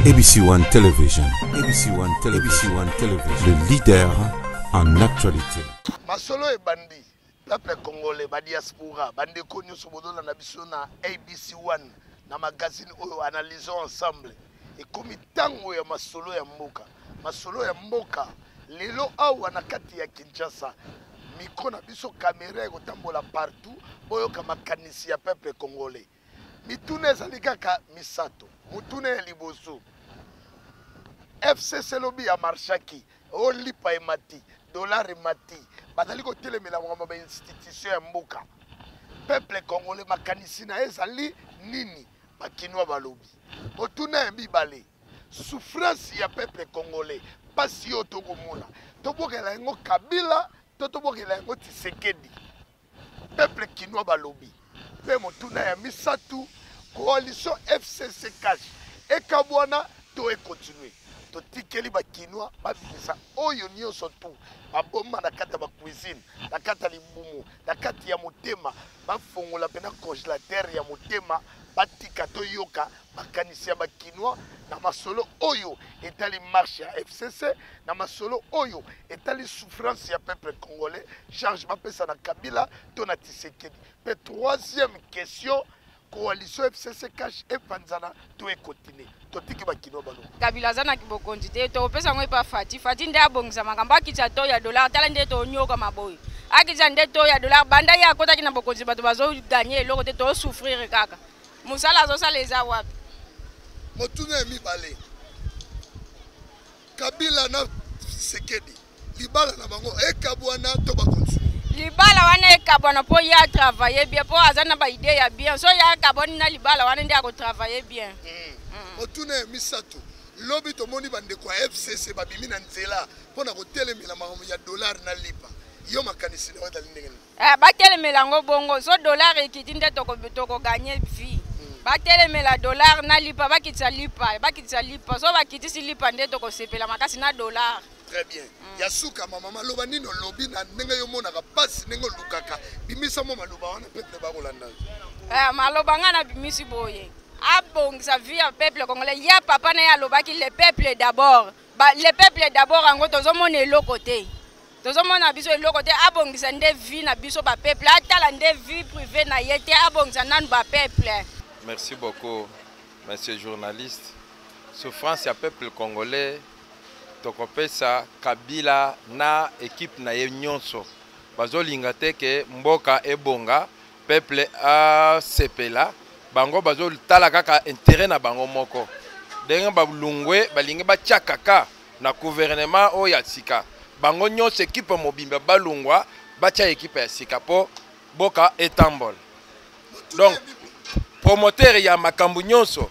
ABC One Television, ABC One Television, ABC One Television, le leader en actualité. Masolo ebandi, peuple congolais, ba diaspora, bandeko nyonso bozolanda biso na ABC One na magazine oyo analysons ensemble. Ekomi ntango ya masolo ya mboka. Masolo ya mboka lelo awa na kati ya Kinshasa. Micro na biso camera ekotambola partout, boyoka makanisi ya peuple congolais. Mituna ezali kaka misato. Motuna ya liboso, FCC lobi ya marchaki o lipa emati, dollar emati, bazali kotelemela makambo ba institution ya mboka. Peuple congolais makanisi na ye ezali nini? Bakinois balobi. Motuna ya mibale, souffrance ya peuple congolais, pasi oyo tokomona, tobokela yango Kabila to tobokela yango Tshisekedi? Peuple kinois balobi. Mpe motuna ya misato, coalition FCC cash ekabwana to ekontinue? Totikeli ba kinois babimisa oyo nyonso tu babomba na kati ya ba cuisine, na kati ya libumu, na kati ya motema, bafongola mpe na congélateur ya motema, batika toyoka makanisi ya ba kinois na masolo oyo etali marche ya FCC, na masolo oyo etali souffrance ya peuple congolais, charge bapesa na Kabila to na Tshisekedi. Pe troisième question, coalition FCC cash epanzana to ekotine? Totiki ba kinois balo. Kabila aza na kibokonzi te, tokopesa yango epa Fati. Fati nde abongisa makambo, akitisa to ya dollar, tala nde tonyoka maboyo. Akitisa nde to ya dollar, banda ye akotaki na bokonzi bato bazo gagner eloko te, to souffrir kaka. Mosala azosala eza wapi? Motuna ya mibale, Kabila na Tshisekedi libala na bango ekabwana to ba continue? Libala wana ekabwana mpo ye atravaille bien, mpo aza na ba idée ya bien. So ye akabwani na libala wana nde akotravaille bien. Motuna ya misato, lobi tomoni bandeko ya FCC babimi na nzela mpo na kotelemela makambo ya dollar na lipa. Yo makanisi na yo ezali ndenge nini? Batelemela yango bongo, so dollar ekiti nde tokoganye vie. Batelemela dollar na lipa, bakitisa lipa, bakitisa lipa. So bakitisi lipa nde tokosepela makasi na dollar. Très bien. Ya suka, mama, maloba nini olobi na ndenge yo monaka pasi, ndenge olukaka, bimisa mwa maloba wana peuple bakolanda yo. Maloba nga na bimisi boye, abongisa vie ya peuple congolais. Ya papa na ye alobaki le peuple d'abord. Ba, le peuple d'abord yango tozomona eloko te. Tozomona biso eloko te, abongisa nde vie na biso ba peuple, atala nde vie privée na ye te, abongisa nanu ba peuple. Merci beaucoup monsieur journaliste. Souffrance ya peuple congolais tokopesa Kabila na équipe na ye nyonso. Bazolinga te ke mboka ebonga, peuple asepela, bango bazotala kaka intérêt na bango moko. Ndenge balungwe balingi batia kaka na gouvernement oyo ya sika, bango nyonso équipe mobimba balungwa batia équipe ya sika po boka etambola. Donc promoteur ya makambo nyonso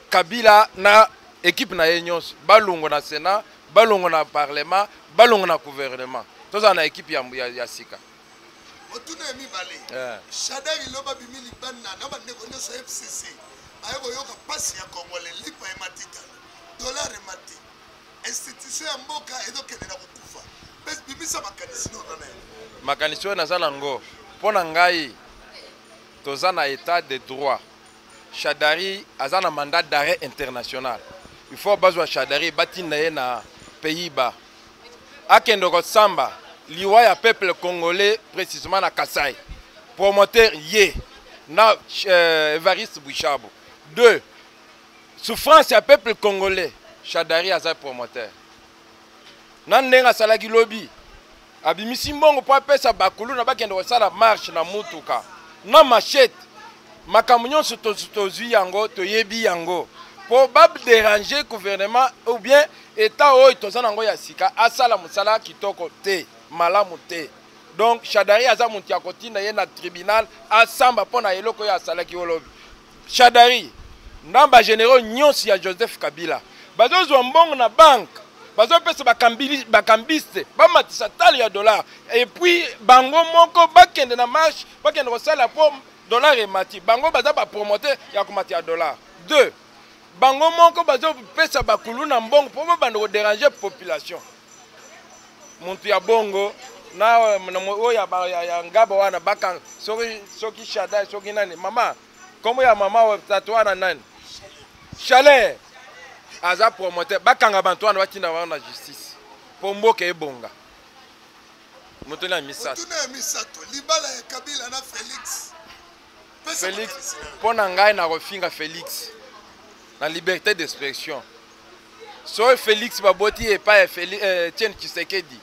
Kabila na équipe na ye nyonso balungwa na Sénat, balungwa na parlement, balungwa na gouvernement, tozala na équipe ya sika. Motuna ya mibale, Shadary loba bimi libanda na bandeko nyonso ya FCC baye koyoka pasi ya Congolais, lipa emati talo, dollar emati, institution ya mboka ezokende na kokufa. Mpe bimisa makanisi na oza na yango. Makanisi oyo naza nango mpo na ngai, toza na état de droit. Shadary aza na mandat d'arrêt international. Il faut bazwa Shadary batinda ye na Pays-Bas. Akende kosamba liwa ya peuple congolais précisément na Kasai. Promoteur ye na Evariste Bouchabo. 2, souffrance ya peuple congolais, Shadary aza promoteur. Na ndenge asalaki lobi, abimisi mbongo po apesa bakulu na bakende kosala marche na mutuka na machette. Makambo nyonso tozwi yango, toyebi yango po ba déranger gouvernement ou bien état oyo toza nango ya sika asala mosala kitoko te, malamu te. Donc Shadary aza moto ya kotinda ye na tribunal asamba mpo na eloko oyo asalaki olobi. Shadary na ba généraux nyonso ya Joseph Kabila bazozwa mbongo na banque, bazopesa bakambiste bamatisa talo ya dollar, et puis bango moko bakende na marche, bakende kosala po dollar emati. Bango baza ba promoteur ya komata ya dollar. 2, bango moko bazopesa bakulu na mbongo po babanda kodéranger population. Muntu ya bongo na oyo ya ngaba wana bakanga, soki Shadary, soki nani, mama, kombo ya mama oyo, tata wana nani? Chaleur. Aza promoteur, bakanga bantu wana, batinda bango na justice mpo mboka ebonga. Motuna ya misato. Motuna ya misato, libala ya Kabila na Felix. Pesa Felix, makanisi na yo. Mpo na ngai, nakofinga Félix na liberté d'expression. Soki Félix baboti epai ya Etienne Tshisekedi,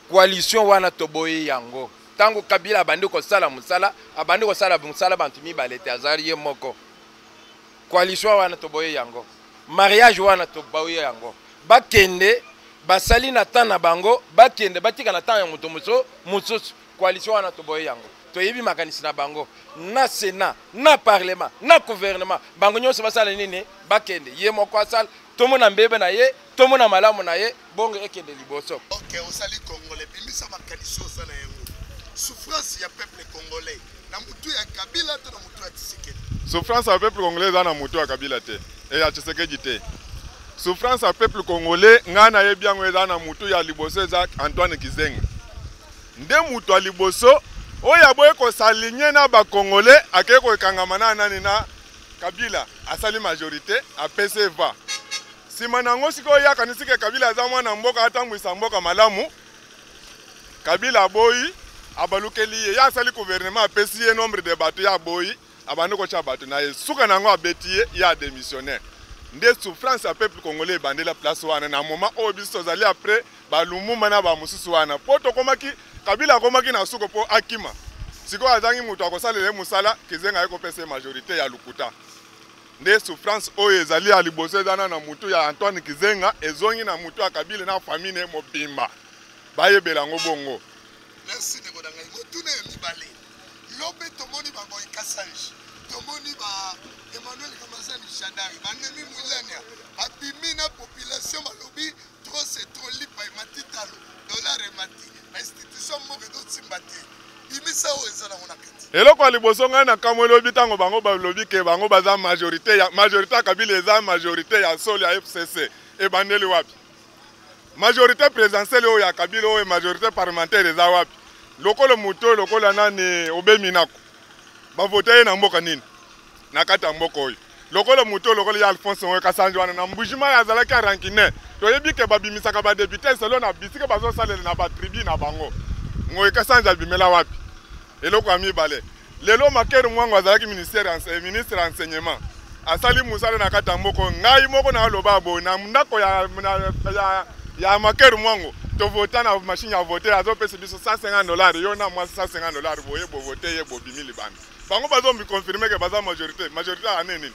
coalition wana toboyi yango. Ntango Kabila abandi kosala mosala, abandi kosala mosala bantu mibale te, azali ye moko. Coalition wana toboyi yango, mariage wana toboyi yango. Bakende, basali na temps na bango, bakende, batika na temps ya moto mosusu. Coalition wana toboyi yango. Toyebi makanisi na bango na Sénat, na parlement, na gouvernement. Bango nyonso basala nini? Bakende, ye moko asala, tomona mbebe na ye, tomona malamu na ye, bongo ekende liboso. Ok, osali congolais, bimisa makanisi oza na yango. Souffrance ya peuple congolais na mutu ya Kabila to na mutu ya Tshisekedi? Souffrance ya peuple congolais eza na mutu ya Kabila te e ya Tshisekedi te. Souffrance ya peuple congolais, ngai nayebi yango, eza na mutu ya liboso, eza Antoine Kizenga. Nde mutu ya liboso oyo aboyi kosaligner na bacongolais, akei kokangama na nani? Na Kabila. Asali majorité, apesi eva. Nsima na yango sikoyo ye akanisi ke Kabila aza mwana mboka, atambwisa mboka malamu. Kabila aboyi, abalukeli ye, ye asali gouvernement, apesi ye nombre de bato, ye aboyi, abandi kotya bato na ye. Suka na yango abeti ye, ye adémissionnaire. Nde souffrance ya peuple congolais ebandela place wana. Na moment oyo biso tozali après balumumba na bamosusu wana, mpo tokomaki, Kabila akomaki na suko mpo akima. Sikoyo azangi moto akosalela ye mosala, Kizenga aye kopesa ye majorité ya lokuta. Nde souffrance oyo ezali ya liboso eza na mutu ya Antoine Kizenga, ezongi na mutu ya Kabila na famille ne mobimba. Bayebela yango bongo. Merci ndeko na ngai. Motuna ya mibale, lobi tomoni baboy Kasange, tomoni ba Emmanuel Ramazani Shadary, banemi Mwilania babimi na population, balobi trop c'est trop, lipa emati talo, dollar emati, bainstitution moko ezosimba te. Bimisa oyo eza nango na kati. Eloko ya liboso ngai na kamwe elobi, ntango bango balobi ke bango baza majorité, ya majorité ya Kabila eza majorité ya solo ya FCC, ebandeli wapi? Majorité présidentielle oyo ya Kabila oyo, majorité parlementaire eza wapi? Lokolo moto oyo lokola nani, Obemi Nako, bavote ye na mboka nini na kati ya mboka oyo? Lokola moto oyo lokola ye Alphonse Ngoy Kasanji wana na Mbujimai azalaki arankine. Toyebi ke babimisaka badéputé selo na bisika bazosalela na batribu na bango. Ngoy Kasanji abimela wapi? Eloko ya mibale, lelo Makere Mwango azalaki ministre ya enseignement, asali mosala na kati ya mboka. Ngai moko naloba boye, na ndako ya Makere Mwango tovota na machine ya vote, azopesa biso 150 $, yo na mwasi 150 $, boye bovote ye, bobimi libanda. Bango bazomiconfirmer ke baza majorité. Majorité ya nini?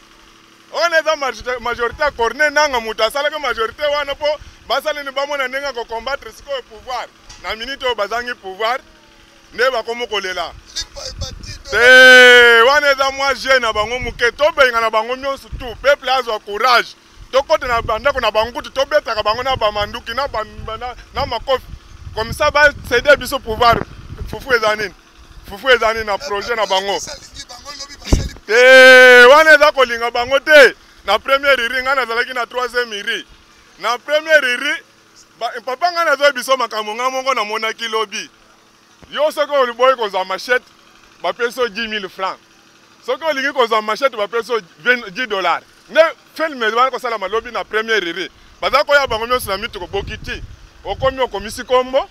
Wana eza majorité ya Corneille Nanga. Moto asalaki majorité wana mpo basalini, bamona ndenge ya kocombattre sikoyo pouvoir. Na minute oyo bazangi pouvoir, nde bakomi kolela te. Wana eza mwa jeu na bango moke. Tobenga na bango nyonso, tout peuple azwa courage, tokota na bandako na bango, kutu tobetaka bango na bamanduki na makofi, comme ça bacéder biso pouvoir. Fufu eza nini? Fufu eza nini na projet na bango te? Wana eza kolinga bango te. Na première iri, ngai nazalaki na troisième iri. Na première iri, papa, ngai nazoya biso makambo ngai moko namonaki lobi. Yo soki oliboyi kozwa machette, bapesi yo 10 000 francs. Soki olingi kozwa machette, bapesi yo 10 $. Nde film wana kosalama lobi na première iri. Baza koya bango nyonso na mituko, bokiti, okomi, okomisi kombo,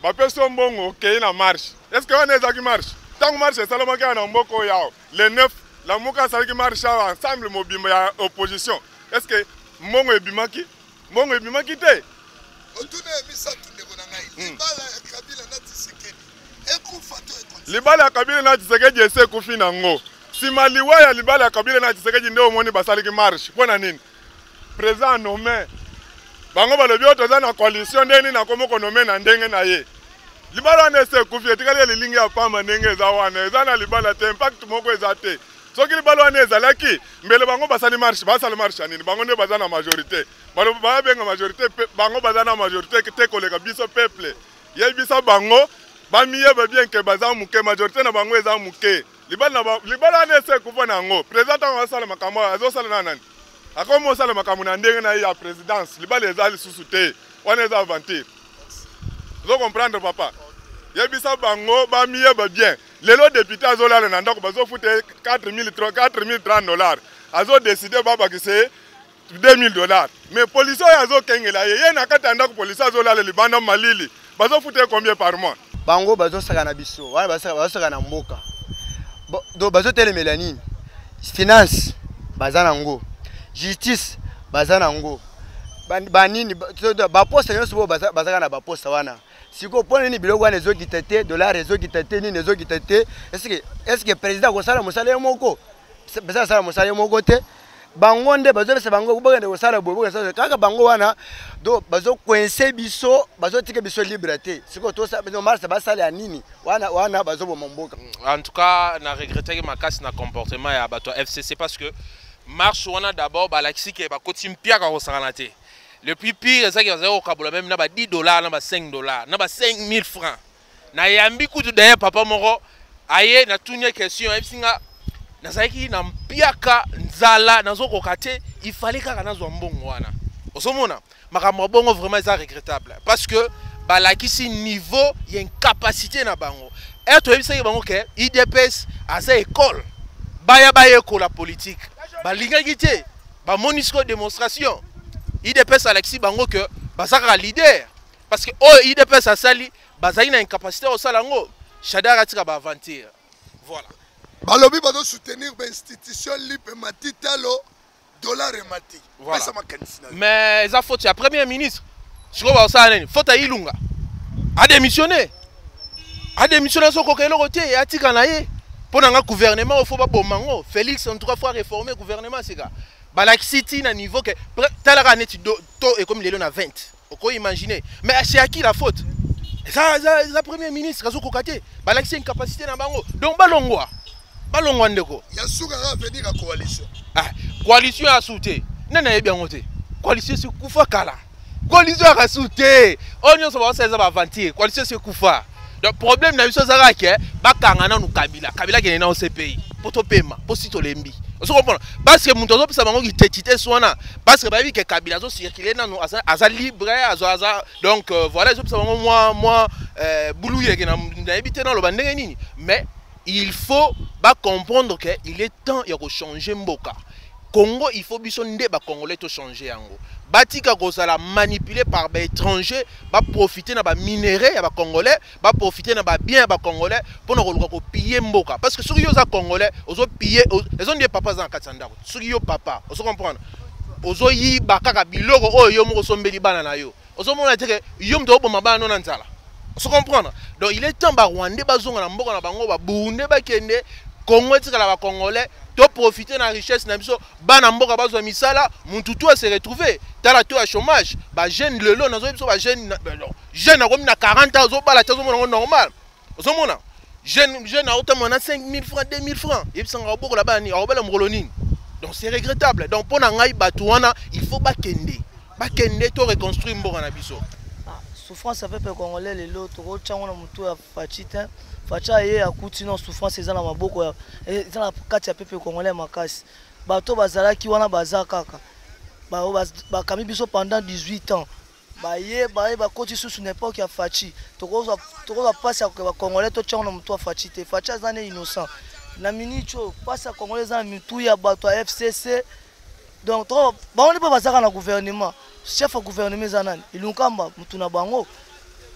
bapesi yo mbongo, okei na marche. Est ce que wana ezalaki marche? Ntango marche esalamaki awa na mboka oyo awa le 9, Lamuka asalaki marche awa, ensemble mobimba ya opposition, est ce que mbongo ebimaki? Mbongo ebimaki te. Otuna ya misato, ndeko na ngai, libala ya Kabila na Tshisekedi ekufa to ekontinue? Libala ya Kabila na Tshisekedi esi ekufi nango. Nsima liwa ya libala ya Kabila na Tshisekedi, nde omoni basalaki marche. Mpo na nini? Président anommé bango, balobi oyo toza na coalition, ndenge nini akomi konommer na ndenge na ye? Libala wana esi ekufi, etikali ya lilingi ya pamba. Ndenge eza wana, eza na libala te, impact moko eza te. Soki libala wana ezalaki, mbele bango basali marche. Basali marche ya nini? Bango nde baza na majorité, babenga majorité, bango baza na majorité te koleka biso peuple. Yebisa bango bamiyeba bien ke baza moke, majorité na bango eza moke. Libala wana esi ekufa na yango. Président ntango azosala makambo oyo azosala na nani, akomi osala makambo na ndenge na ye ya présidence. Libala eza lisusu te, wana eza aventure. Ozo comprendre, papa? Yebisa bango bamiyeba bien. Lelo député azolala na ndako, bazofuta ye 4030 $, azodécider babakisa ye. 2000 dollars, mais policier oyo azokengela ye, ye na kati ya ndako, policier azolala libanda malili, bazofuta ye combien par mois? Bango bazosaka na biso wana, bazosaka na mboka. Donc bazotelemela nini? Finance baza nango, justice baza nango, banini, baposte nyonso oyo bazaka na baposte wana. Sikoyo mpo nini biloko wana ezokita te, dollar ezokita te, nini ezokita te? Est-ce président akosala mosala ye moko? Président asala mosala ye moko te. Bango nde bazopesa bango, bokende kosala boye, bokende kosala kaka bango wana. Donc bazocoincer biso, bazotika biso libre te. Sikoyo marche basala ya nini wana? Wana bazoboma mboka. En tout cas, na regrettaki makasi na comportement ya bato ya FCC, parce que marche wana, d'abord balakisi ke bakoti mpiaka kosakana te. Le plus pire ezaki bazali kokabola même na ba 10 $, na ba 5 $, na ba 5000 francs. Nayambi kutu d'ailleurs papa moko aye, natuni ye question, ayebisi nga: nazalaki na mpiaka, nzala, nazokoka te, il fallait kaka nazwa mbongo wana. Ozomona makambo ya bongo, vraiment eza regrettable, parce que balakisi niveau ya incapacité na bango. Ere toyebisaki bango ke UDPS aza école, baya bayekola politique, balingaki te. Bamoni sikoyo démonstration, UDPS alakisi bango ke baza kaka leader, parce que oyo UDPS asali, bazali na incapacité ya kosala yango. Shadary atika baaventure, voilà. Balobi bazosoutenir bainstitution, lipa emati talo, dollar emati. Voilà. Pesa makanisi na yo. Mais eza faute ya premier ministre. Sikoyo bakosala nini? Faute ya Ilunga, adémissionné, adémissionné, azokoka eloko te, atika na ye. Mpo na nga, gouvernement oyo, faut baboma yango. Félix, en tout cas, faut réformer gouvernement. Sika balakisi ti na niveau ke talaka neti to ekomi lelo na 20, okoimagine. Mais c'est à qui la faute? Eza premier ministre, azokoka te. Balakisi incapacité na bango, donc balongwa, balongwa, ndeko. Ya suka kaka, avenir ya coalition? Ah, coalition ya su te, nani ayebi yango te. Coalition esi kufa kala, coalition yaka su te. Oyo nyonso baosala eza baaventure, coalition esi ekufa. Donc problème na biso ezalaka ke bakanga nanu Kabila, Kabila akende na OCPI mpo topema, mpo si tolembi. Ozo comprendre? Parce que moto azopesa bango kiteti te so wana, parce que bayebi ke Kabila azocircule nanu, aza libre, aza. Donc voilà, ezopesa bango mwa bulu yeke. Nayebi te naloba ndenge nini, mais il faut bacomprendre que il est temps ya kochanger mboka Congo. Il faut biso nde bacongolais tochange yango. Batika kozala manipulé par baétranger, baprofite na baminerai ya bacongolais, baprofite na babien ya bacongolais mpona koluka kopiller mboka. Parce que soki yo oza congolais, ozopiller, ezo nde papa aza na kati ya ndako. Soki yo papa, ozo comprendre, ozoyiba kaka biloko oyo yo moko osombeli bana na yo, ozomona te ke yo moto oboma bana no na nzala? Ozo comprendre? Donc il est temps barwandais bazonga na mboka na bango, baburundais bakende, Congo etikala bacongolais, toprofite na richesse na biso, bana mboka bazwa misala, mutu tu ase retrouve. Tala to ya chômage, bajeune lelo nazoyebi biso bajeune, jeune akomi na 40 ans, azobala te, azomona yango normal. Ozomona jeune aotambola na 5000 francs, 2000 francs, yebisanga obokola bana nini, akobala mokolo nini? Donc c'est regrettable. Donc mpo na ngai, bato wana, il faut bakende, bakende, to reconstruire mboka na biso. Souffrance ya peuple congolais lelo, tokotya ngo na motu ya Fatshi te. Fatshi aye, akuti no souffrance eza na maboko, eza na kati ya peuple congolais makasi. Bato bazalaki wana baza kaka bakami biso pendant 18 ans. Baye bakoti susu na époque ya Fatshi. Tokozwa mpasi ya bacongolais, totya ngo na motu ya Fatshi te. Fatshi aza ne innocent na minute oyo. Mpasi ya congolais eza na mitu ya bato ya FCC. Donc bango nde mpe bazaka na gouvernement. Chef ya gouvernement eza nani? Ilunkamba, mutu na bango.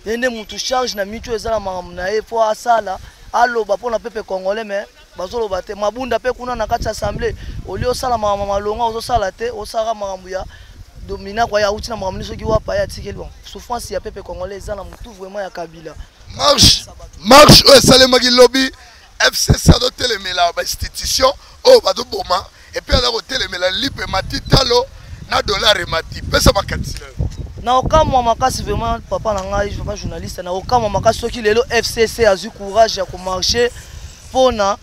Ye nde mutu charge na mitu, eza na makambo na ye, mpo asala, aloba mpona peuple congolais. Mais bazoloba te. Mabunda mpe kuna na kati ya assemblée, olie osala makambo malonga, ozosala te, osalaka makambo ya dominako. Aye auti na makambo nini soki wapa, ye atikeli. Bon, souffrance ya peuple congolais eza na motu vraiment ya Kabila. Marche oyo esalemaki lobi, FCC azotelemela bainstitution oyo bazoboma, et puis aza kotelemela lipa emati talo na dollar emati. Pesa makanisi na yo. Na okamwa makasi vraiment, papa na ngai, papa journaliste, na okamwa makasi soki lelo FCC azwi courage ya komarche mpona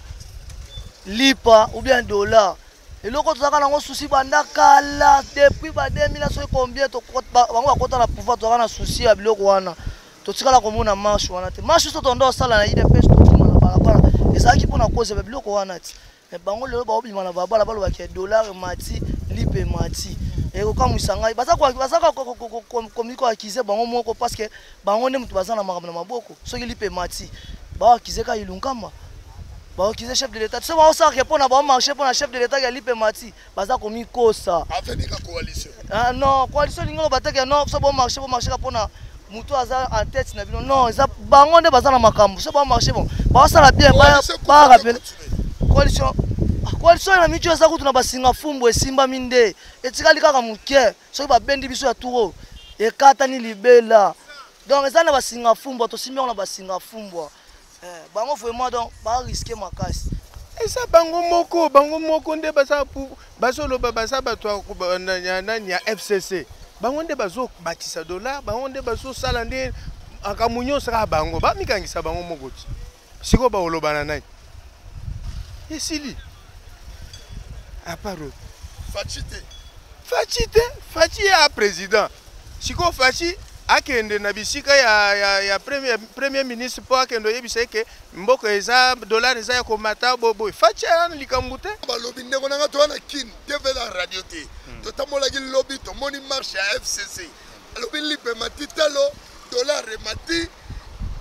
lipa ou bien dollar. Eloko tozalaka nango souci banda kala, depuis ba 2000 soki combien bango bakota na pouvoir, tozalaka na souci ya biloko wana. Totikala komona marche wana te. Marche so tondo osala na UDPS, tobima na balabala, ezalaki mpona kozela biloko wana ti. Mais bango lelo baobima na balabala, balobaki dollar emati, lipa emati. Ekokamwisa ngai, baza koaccuser bango moko, parce que bango nde moto baza na makambo na maboko. Soki lipa emati, baoaccuser kaka Ilunkamba. Baokize chef de l'état. So baosala mpo na baomarche mpo na chef de l'état ya lipe mati, baza komikosa. Avenir ya coalition. Ah non, coalition elingi oloba te ke non, so bomarche, bomarche ka mpo na moto aza en tête na bino. Non, eza bango nde baza na makambo. So bamarche, bon, baosala bien, barapele coalition. Coalition na mitu eza kutu na basinga fumbu esimbami nde etikali kaka moke. Soki babendi biso ya tour oyo ekatani libela. Donc eza na basinga fumbwa, tosimbi yango na basinga fumbwa. Bango vraiment donc ba risque makasi. Eza bango moko, bango moko nde baza bazoloba baza bato ya nani, ya FCC. Bango nde bazobatisa dollar, bango nde bazosala nde makambo nyonso kaka bango bamikangisa bango moko. Ti sikoyo baoloba na nani? Esili apart oyo. Fatshi te. Fatshi te. Fatshi ya président. Sikoyo Fatshi akende na bisika ya premier ministre mpo akende oyebisa eke mboka eza dollar eza ya komata boboye. Fatshi aya na likambo te. Balobi ndeko nanga, toza na Kine, TV na radio te. Totambolaki lobi, tomoni marche ya FCC. Alobi lipa emati talo, dollar emati,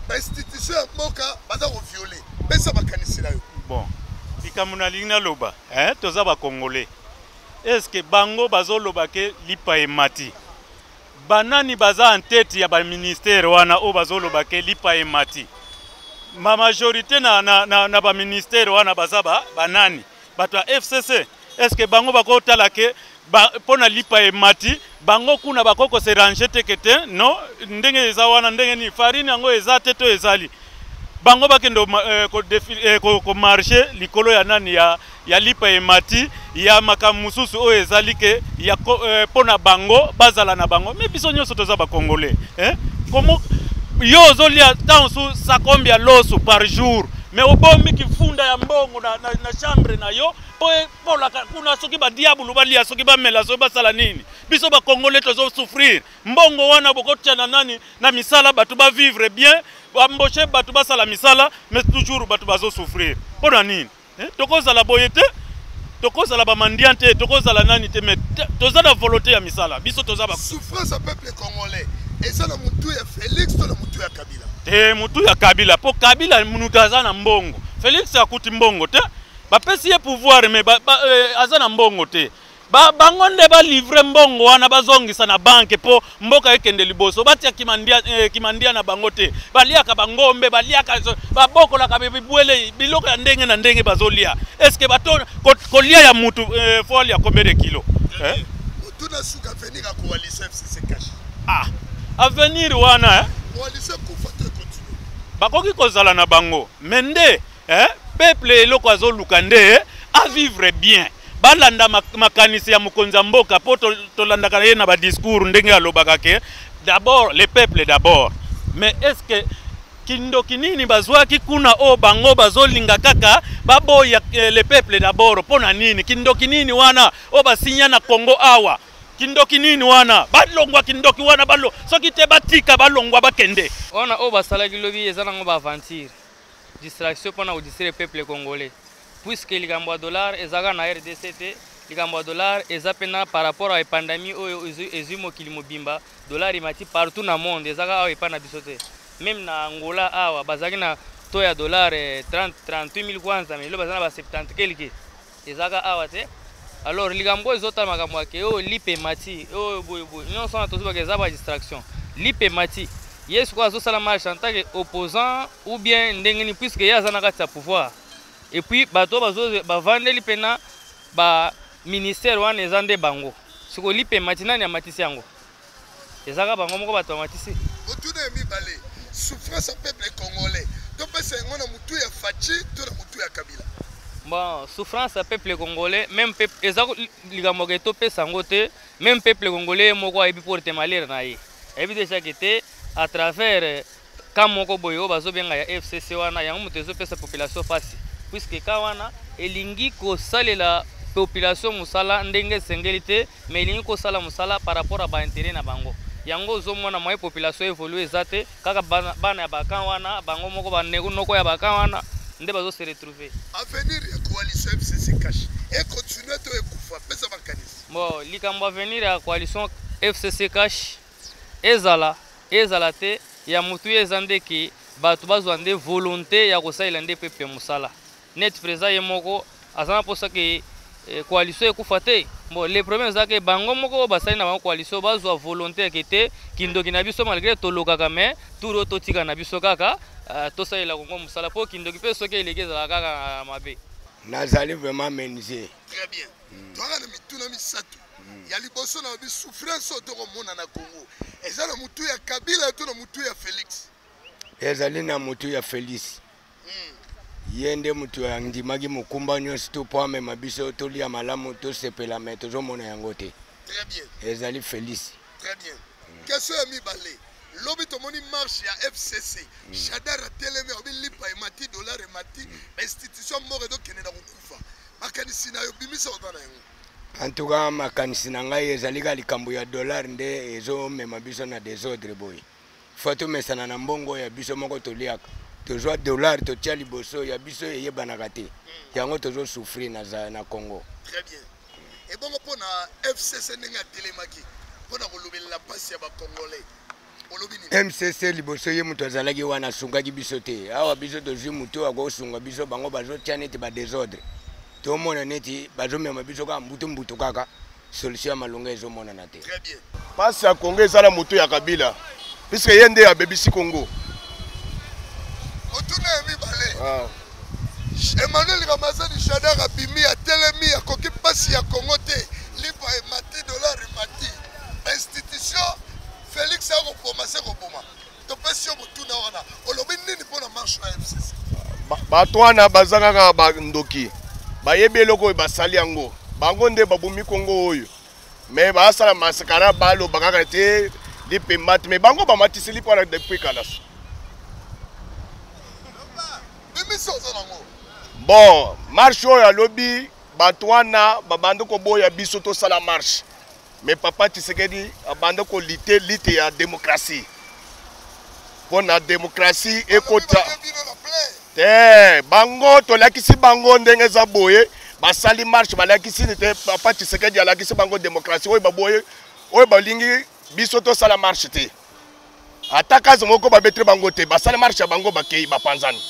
bainstitution ya mboka baza koviole. Pesa makanisi na yo. Bon, likambo nalingi naloba, eh, toza bacongolais. Est-ce bango bazoloba ke lipa emati, banani baza en tête ya baministère wana oyo bazoloba ke lipa emati? Ma majorité na baministère wana baza banani? Bato ya FCC. Est ce que bango bakotala ke mpo na lipa emati, bango kuna bakoki kose ranger te ke te non, ndenge eza wana, ndenge nini farine yango eza te to ezali, bango bakende komarche likolo ya nani, ya lipa emati, ya makambo mosusu oyo ezali ke ya mpo na bango bazala na bango? Me biso nyonso toza bacongolais, eh? Komo yo ozolia ntango su sakombi ya loso par jour, mais obombi kifunda ya mbongo na chambre na yo mpo epolaka kuna, soki badiabulu balia, soki bamela, soki basala nini. Biso bacongolais tozosouffrir. Mbongo wana bokotia na nani? Na misala, bato bavivre bien, baembauche bato basala misala. Mais toujours bato bazosouffrir. Mpo na nini, eh? Tokozala boye te, tokozala bamandian te, tokozala nani te, mais toza na volonté ya misala. Biso toza ba Souffrance ya peuple congolais eza na mutu ya Félix to na mutu ya Kabila? Te, mutu ya Kabila, mpo Kabila mutu aza na mbongo. Félix akuti mbongo te. Bapesi ye pouvoir, mais aza na mbongo te. Bango nde balivre mbongo wana, bazongisa na banke mpo mboka ekende liboso. Batia kimandia na bango te. Baliaka bangombe, baliaka, babokolaka bibwele, biloko ya ndenge na ndenge bazolia. Est-ce bato kolia ya mutu fo alia combien de kilo, eh? Otuna suka, avenir ya coalition FCC CACH? Ah, avenir wana, eh? Coalition ekufa to econtinue? Bakoki kozala na bango, mais nde, eh, peuple eloko azoluka nde avivre bien. Balanda makanisi ya mokonzi ya mboka, mpo tolandaka ye na badiscours ndenge alobaka ke d'abord le peuple d'abord. Mais est ce que kindoki nini bazwaki kuna oyo bango bazolinga kaka baboya le peuple d'abord? Mpo na nini? Kindoki nini wana oyo basinya na Congo awa? Kindoki nini wana? Balongwa kindoki wana, balo soki te batika, balongwa, bakende. Wana oyo basalaki lobi eza nango baaventure, distraction mpona kodistraire peuple congolais, puisque likambo ya dollar ezalaka na RDC te. Likambo ya dollar eza mpena par rapport ya pandémie oyo ezwi mokili mobimba. Dollar emati partout na monde, ezaka awa epai na biso te. Même na Angola awa bazalaki na taux ya dollar 30 38 000 kwanza, mais lelo baza na ba 70 quelque. Ezalaka awa te. Alors likambo oyo ezotala makambo yake oyo lipa emati oyo boyeboye nyonso wana, tozobaka eza ba distraction. Lipa emati, ye sikoyo azosala marche en tant que opposant ou bien ndenge nini, puisque ye aza na kati ya pouvoir? Et puis bato oyo bavandeli mpena baministère wana eza nde bango. Sikoyo lipa emati, nani amatisi yango? Ezaka bango moko bato bamatisi. Otuna ya mibale, souffrance ya peuple congolais, topesa yango na mutu ya Fatshi to na mutu ya Kabila? Bon, souffrance ya peuple congolais, même peuple, eza likambo ke topesa yango te. Même peuple congolais ye moko ayebi porte malheur na ye, ayebi déjà ke te à travers ka moko boye oyo bazobenga ya FCC wana, yango moto ezopesa population mpasi, puisque ka wana elingi kosalela population mosala ndenge esengeli te, mais elingi kosala mosala par rapport à baintérêt na bango. Yango ozomona moyen population évolue eza te. Kaka bana ya bakan wana, bango moko banoko ya bakan wana nde bazose retrouver. Avenir ya coalition FCC CACH econtinue to ekufa? Pesa makanisi. Bon, likambo avenir ya coalition FCC CACH ezala, ezala te, ya motu eza nde ke bato bazwa nde volonté ya kosalela nde peuple mosala. Net président ye moko aza na mposa ke eh, coalition ekufa te. Bon, le problème eza ke bango moko oyo basali na bango coalition bazwa volonté ke te kindoki na biso malgré tolokaka mais tour oyo totika na biso kaka uh, tosalela kongo mosala mpo kindoki mpe soki eleki ezalaka kaka mabe. Nazali vraiment menuisier. Très bien. Toyaka na mituna misato. Ya liboso na bi souffrance oyo tokomona na Congo eza na mutu ya Kabila to na mutu ya Felix? Ezali na mutu ya Felix. Ye nde mutu andimaki mokumba nyonso to mpo amema biso tolia malamu tosepela, me tozomona yango te. Très bien. Ezali Felix. Très bien. Question ya mibale. Lobi tomoni marche ya FCC. Shadar atelemi alobi lipa emati, dollar emati, ba institution moko ezokende na kokufa. Makanisi na yo bimisa oza na yango. En tout cas makanisi na ngai ezali kaka likambo ya dollar nde ezomema biso na desordre boye. Faut tomesana na mbongo ya biso moko toliaka. Tozwa dollar totia liboso ya biso eyebanaka te. Yango tozo souffrir na, na Congo. Très bien. Ebongo mpo na FCC ndenge atelemaki mpo na kolobelela mpasi ya ba Congolais. Olobi nini? MCC liboso ye moto azalaki wana asungaki biso te. Awa biso tozwi moto akosunga biso, bango bazotia neti ba desordre. Tomona neti bazomema biso kaka mbutu mbutu kaka, solution ya malonga ezomonana te. Très bien. Pasi ya Congo eza na moto ya Kabila puisque ye nde abebisi Congo. Motuna ya mibale. Ah. Emmanuel Ramazani Shadar abimi atelemi akoki mpasi ya Congo te lipa emati dollar emati institution Felix akoboma se koboma topesi yo motuna wana olobi nini mpo na marche na FCC? Bato wana baza kaka bandoki, bayebi eloko oyo basali yango, bango nde babomi Congo oyo. Mais basala mascara baloba kaka te lipa emati, mais bango bamatisi lipa wana depuis kala. Bon, marche oyo alobi bato wana babandi koboya biso tosala marche, mais papa Tshisekedi abandi kolite lite ya démocratie mpo na démocratie ekota te. Bango tolakisi bango ndenge eza boye, basali marche balakisi te papa Tshisekedi alakisi bango démocratie oyo baboye, oyo balingi biso tosala marche te. Ata kazi moko babeteli bango te, basali marche ya bango bakei bapanzani.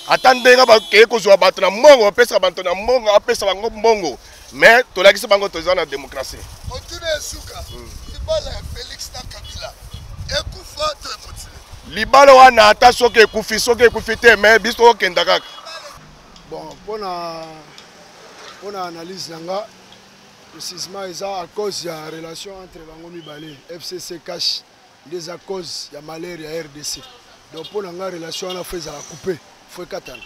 Ata ndenge bakei kozwa bato na mbongo, bapesaka bato na mbongo, apesa bango mbongo, mais tolakisi bango toza na démocratie. Motuna ya suka, libala ya Felix na Kabila ekufa to ekontinue? Libala wana ata soki ekufi, soki ekufi te, mais biso tokokenda kaka. Bon, mpona mpona analyse na nga précisément eza à cause ya relation entre bango mibale FCC cash nde eza cause ya malheur ya RDC. Donc mpo na nga relation wana fo ezala coupe, fo ekatana.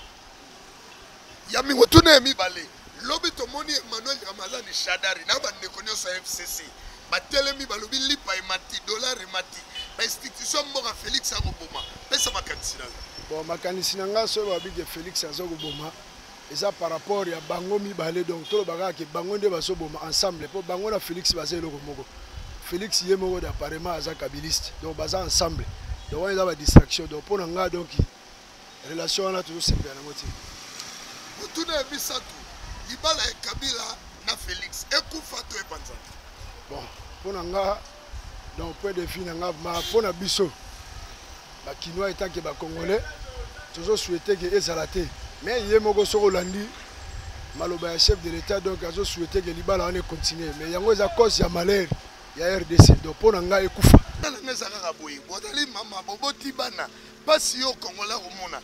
Ya motuna ya mibale, lobi tomoni Emmanuel Ramazani Shadari na bandeko nyonso ya FCC batelemi balobi lipa emati, dollar emati, ba institution mboka Felix akoboma. Pesa makanisi na yo. Bon, makanisi na nga soki babi ke Felix aza koboma eza par rapport ya bango mibale, donc toloba kaka ke bango nde bazoboma ensemble, mpo bango na Felix baza eloko moko. Felix ye moko apparemment aza kabiliste, donc baza ensemble, donc wana eza ba distraction. Donc mpo na nga donc relation wana tozosepela nango te. Motuna ya misato, libala ya Kabila na Felix ekufa to epanzana? Bon, mpo na nga donc point de vue na nga ma mpo na biso ba kinois etant que ba congolais tozo souhaiter que ezala te, mais ye moko soki olandi maloba ya chef de l'état donc azo souhaiter que libala wana econtinue, mais yango eza cause ya malheur ya RDC. Donc mpo na ngai ekufa. Tala nga eza kaka boye, bozali mama boboti bana pasi yo congolais akomona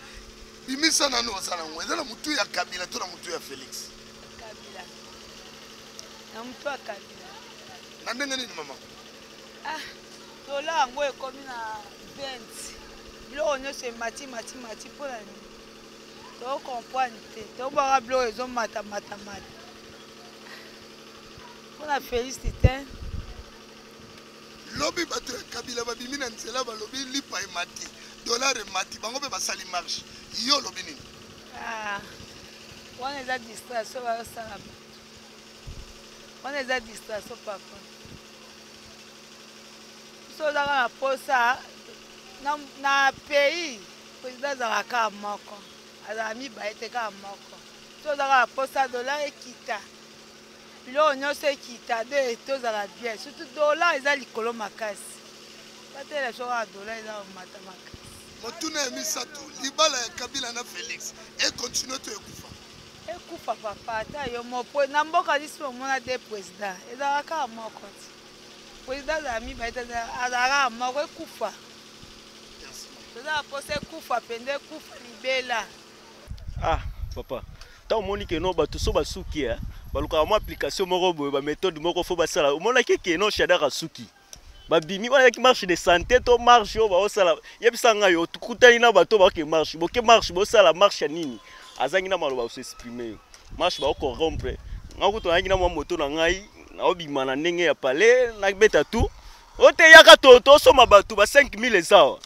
bimisa nanu oza nango eza na mutu ya Kabila to na mutu ya Felix? Kabila na mutu ya Kabila. Na ndenge nini mama? Ah, dola yango ekomi na 20, biloko nyonso emati mati mati mpo na nini? Tocomprendre te, tobwaka biloko ezomata mata mata mpo na Felix te. Lobi bato ya Kabila babimi na nzela balobi lipa emati, dollar emati, bango mpe basali marche. Yo olobi nini? Ah, wana eza distraction bazosala bato, wana eza distraction papa. Biso ozaka na posa na, na pays président azalaka kaka moko, azala mibale te, kaka moko. Biso ozaka na posa dollar ekita, biloko nyonso ekita de tozala bien, surtout dollar eza likolo makasi, batela biso kaka dollar eza komata makasi. Motuna ya misato, libala ya Kabila na Felix ekontinue to ekufa? Ekufa papa ata yo moko na mboka biso omona de président ezalaka kaka moko ti président azala mibale te azalaka kaka moko ekufa toza na mposa ekufa mpenza ekufa libela. Ah papa, ntango omoni ke no bato so basuki eh, balukaka mwa application moko boye baméthode moko fo basala. Omonaki ke no Shadar asuki, babimi wana yaki marche de santé to marche oyo baosala. Yebisa ngai, okutani na bato baoke marche, boke marche, bosala marche ya nini? Azangi na maloba kosexprime yo. Marche baocorrompre ngai kutu nayaki na mwa moto na ngai, naobima na ndenge ya palais, nabeta tout o te yaka to tosomba bato ba 5000 eza awa,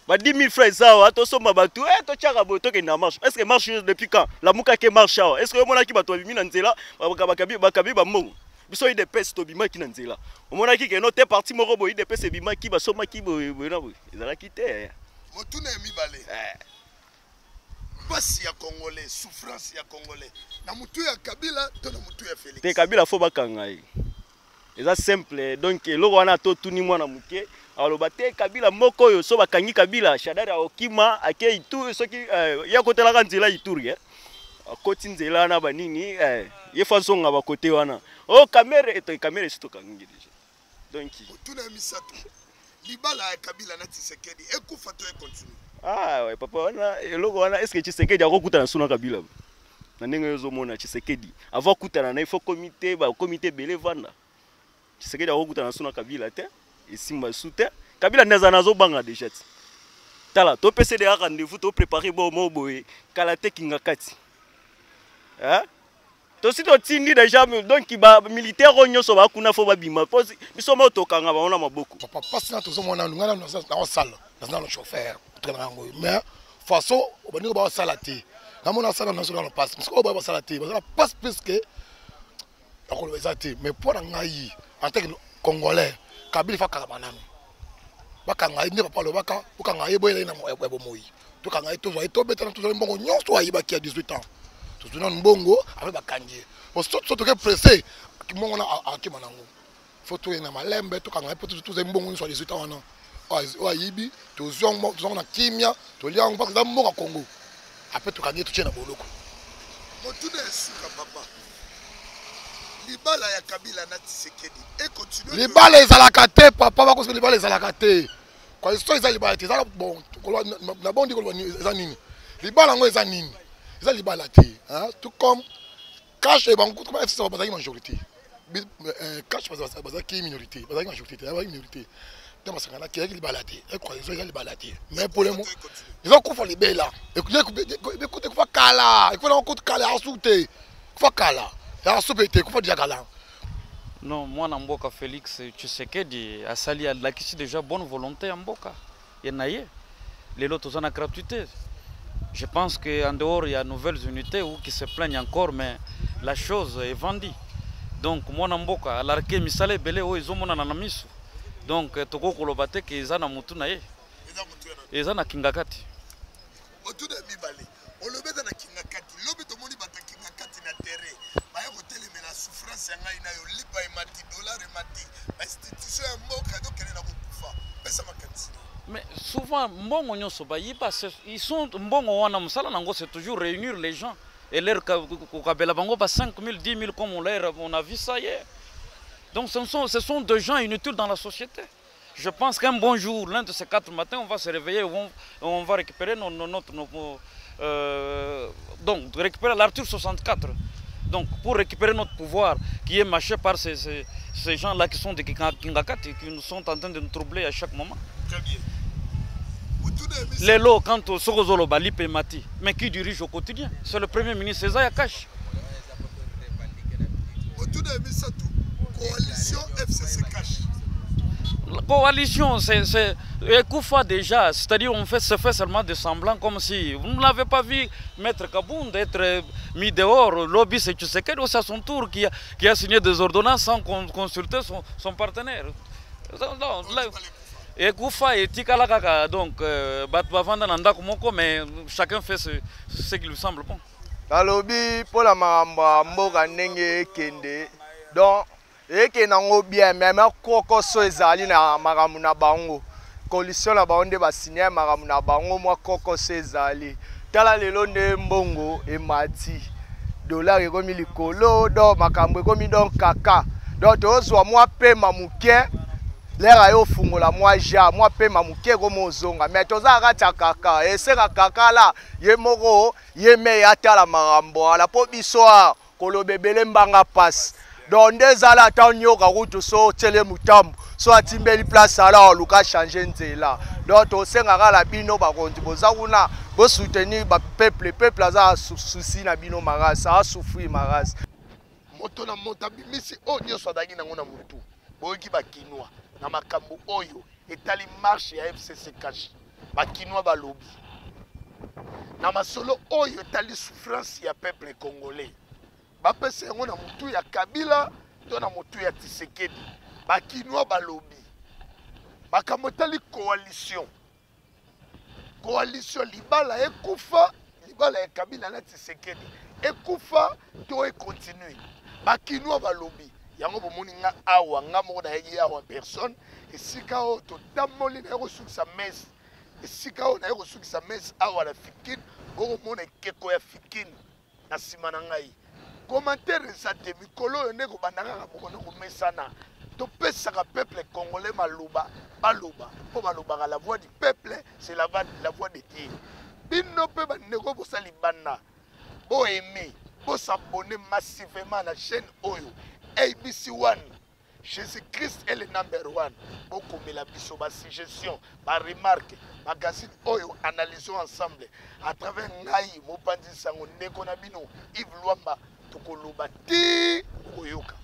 ba 10 000 francs eza awa, tosomba bato eh, totyaka boye, tokende na marche. Est ce que marche depuis quand lamukaki marche awa? Est ce que omonaki bato babimi na nzela bakabi bakabi bambongo? Biso UDPS tobimaki na nzela, omonaki ke no te parti moko boye UDPS ebimaki basomaki boye boye na boye? Ezalaki te. Motuna ya mibale, mpasi ya congolais, souffrance ya congolais, na motu ya Kabila to na motu ya Félix? Te, Kabila fo bakanga ye, eza simple. Donc eloko wana totuni mwana moke aloba te Kabila moko oyo so bakangi Kabila, Shadari akokima ake Ituri. Soki ye akotelaka nzela Ituri, eh? Akoti nzela wana banini, eh, ye fa azonga bakote wana. O Kamere to Kamere esi tokangi deja. Donc motuna ya misato, libala ya Kabila na Tshisekedi ekufa to econtinue? Ah ouais, papa, wana eloko wana, est ce que Tshisekedi akokutana suna Kabila na ndenge oyo ozomona? Tshisekedi avant akutana na ye, faut comité, bacomité ebele evanda. Tshisekedi akokutana suna Kabila te, esimba su te. Kabila nde aza nazobanga déjà ti tala topesa deja rendez-vous, toprépare bo mo boye kala te kinga kati, hein? Tosi totindi déjà, donc bamilitaire oyo nyonso bakuna fo babima, po biso mo tokanga bango na maboko. Papa, mpasi na tozomona ngai nanu naosala, naza nano chauffeur otoka na yango oyo, mais façon bandeko baosala te, namona asala naso nano mpasi, parce que oyo basala te baza na mpasi plus que nakoloba eza te. Mais mpo na ngai en tant que congolais, Kabila fa kangama nanu, bakanga ye nde papa alobaka, bokanga ye, boyela ye na ya bomoi, tokanga ye, tozwa ye, tobetana, tozwa ye mbongo nyonso ayibaki ya 18 ans, tozwi nanu mbongo ape bakangi ye. Po so toke presse, mbongo wana akima nango. Fo toye na malembe, tokanga ye mpo tozwa ye mbongo nyonso ya 18 ans wana oyo ayibi, tozwi yango, tozwa yango na kimia, tolia yango mpaka eza mboka Congo. Ape tokangi ye, totie na boloko. Motuna ya suka papa, libala ya Kabila na Tshisekedi econtinue? Libala ezalaka te papa, bakosi, libala ezalaka te. So eza libala te, ezaka bon na bondi koloba eza nini libala yango, eza nini? Eza libala te. Tout comme cash bango comme FCC bazalaki majorité, cash bazalaki minorité, bazalaki majorité te, bazalaki minorité ntango basanganaki, eyaki libala te, ekoa eza libala te. Mais problème eza kufa libela, ekufa kala, ekufa nango kutu kala, asu te, ekufa kala, asu pe te, ekufa deja kala. Non, mwana mboka Félix Tshisekedi asali, alakisi déjà bonne volonté ya mboka ye na ye. Lelo toza na gratuité. Je pense que en dehors il y a nouvelles unités ou qui se plaignent encore, mais la chose est vendue. Donc mwana mboka alarke misala ebele oyo ezomonana na miso. Donc tokoki koloba te ke eza na mutu na ye, eza na kingakati. Motuna ya mibale, olobi eza na kingakati, lobi tomoni bato ya kingakati na terrain baya kotelemela souffrance ya ngai na yo, lipa emati, dollar emati, bainstitution ya mboka ezokende na kokufa. Pesa makanisi. Mais souvent mbongo nyonso bayiba, ils sont mbongo wana mosala nango c'est toujours réunir les gens et leur kokabela bango ba 5 000, 10 000 comme on, leur, on a vu ça hier. Donc ce sont des gens inutiles dans la société. Je pense qu'un bon jour, l'un de ces quatre matins, on va se réveiller, on va récupérer nos, nos, notre, nos, donc récupérer l'article 64. Donc pour récupérer notre pouvoir qui est mâché par ces gens-là qui sont des Kingakati, qui nous sont en train de nous troubler à chaque moment. Très bien. Les lots, quand au Sokozolo Bali Mati, mais qui dirige au quotidien, c'est le Premier ministre César Akash. Coalition FCC Cash. La coalition, c'est Koufa déjà, c'est-à-dire on fait, se fait seulement des semblants comme si vous ne l'avez pas vu Maître Kabound être mis dehors, lobby c'est Tshisekedi aussi à son tour qui a signé des ordonnances sans consulter son partenaire. Non, non, là, et Koufa et Tikala kaka, donc bato bavanda na ndako moko, mais chacun fait ce qui lui semble bon. Balobi mpo na makambo ya mboka ndenge ekende, donc ekende yango bien, mais makokoso ezali na makambo na bango, coalition na bango nde basigne makambo na bango, mwa kokoso ezali. Tala lelo nde mbongo emati. Dollar ekomi likolo, donc makambo ekomi donc kaka. Donc tozwa mwa pema moke, lere aye ofungola mwa ja mwa pema moke ekomi ozonga, mais toza kati ya kaka eseka kaka la ye moko ye mei atala makambo wana mpo biso awa koloba ebele mbanga pasi. Donc nde ezala ata nyoka kutu so otyele motambo so atimbeli place ala oluka change nzela. Donc tosenga kaka bino bakonzi boza kuna bosoutenir bapeuple, peuple aza souci na bino makasi, asouffrir makasi. Moto na moto abimisi oyo nyonso azalaki nango na motu. Boyoki bakinois na makambo oyo etali marche ya FCC Cash. Bakinois balobi na masolo oyo etali souffrance ya peuple congolais, bapesa yango na motu ya Kabila to na motu ya Tshisekedi. Bakinois balobi makambo etali coalition, coalition libala ekufa, libala ya Kabila na Tshisekedi ekufa to ekontinue. Bakinois balobi yango. Bomoni nga awa, nga moko nayaki awa personne, esika oyo totamboli naye kosukisa messe, esika oyo naye kosukisa messe awa na Fikine. Bokomona ekeko ya Fikine na nsima na ngai. Commentaire eza te, mikolo oyo nde kobanda kaka bokono komesana. Topesaka peuple congolais maloba, baloba mpo balobaka la voix du peuple, c'est la voix de Dieu. Bino mpe bandeko bosali banda boaime, bosabonne massivement na chaîne oyo ABC 1. Jésus-Christ est le number one. Bokomela biso ba suggestion, ba remarque, magazine oyo analysons ensemble à travers ngai mopanzi sango ndeko na bino Yves Luamba, tokoloba ti okoyoka.